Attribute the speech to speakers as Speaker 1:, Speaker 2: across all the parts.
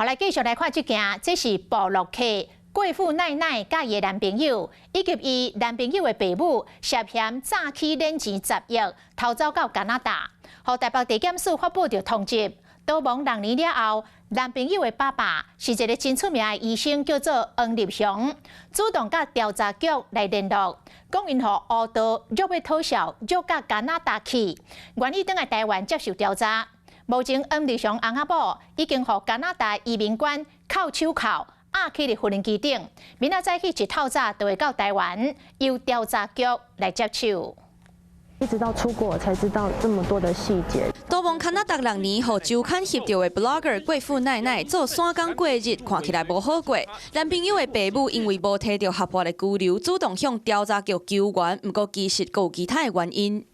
Speaker 1: 來繼續來看這件，這是部落客貴婦奈奈佮伊的男朋友，以及伊男朋友的爸母涉嫌詐欺騙錢10億，逃走到加拿大，予台北地檢署發布著通緝。逃亡6年了後，男朋友的爸爸是一个真出名的醫生，叫做黃立雄，主動佮調查局來聯絡，講𪜶予烏道欲欲討數，欲到加拿大去，願意轉來台灣接受調查。目前黃立雄翁仔某已經予加拿大移民官銬手銬押去佇無人機頂，明仔載起一透早就會到台灣，由調查局來接手。
Speaker 2: 一直到出國才知道這麼多的細節。
Speaker 3: 逃亡加拿大6年，予週刊翕著的 blogger 貴婦奈奈做散工過日，看起來無好過。男朋友的爸母因為無提著合法的居留，主動向調查局求援，毋過其實閣有其他的原因。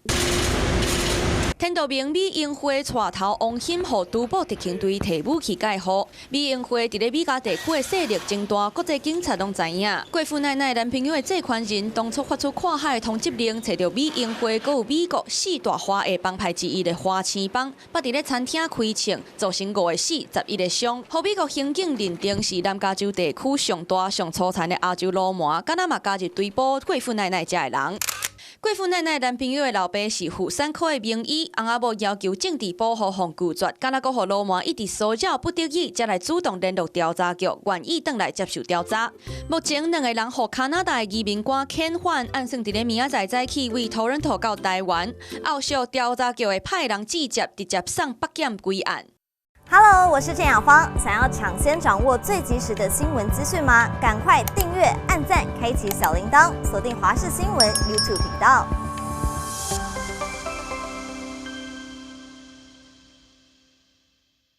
Speaker 3: 天道盟美英會帶頭王鑫予珠寶特勤隊提武器解放。美英會佇咧美加地區的勢力真大，國際警察攏知影。貴婦奈奈男朋友的債權人當初發出跨海通緝令，揣著美英會閣有美國四大華裔幫派之一的華星幫，捌佇咧餐廳開槍，造成五個死、11個傷。予美國刑警認定是南加州地區上大上粗殘的亞洲流氓，敢若嘛加入追捕貴婦奈奈遮的人。貴婦奈奈男朋友的老爸是婦產科的名醫，翁仔某要求政治保護予拒絕，敢若閣予流氓一直騷擾，不得已才來主動聯絡調查局，願意轉來接受調查。目前兩個人予加拿大的移民官遣返，按算佇咧明仔載早起對多倫多到台灣，後續調查局會派人接接，直接送北檢歸案。
Speaker 4: Hello，我是鄭雅芳。想要搶先掌握最及時的新聞資訊嗎？趕快訂閱、按讚、開啟小鈴鐺，鎖定華視新聞 YouTube 頻道。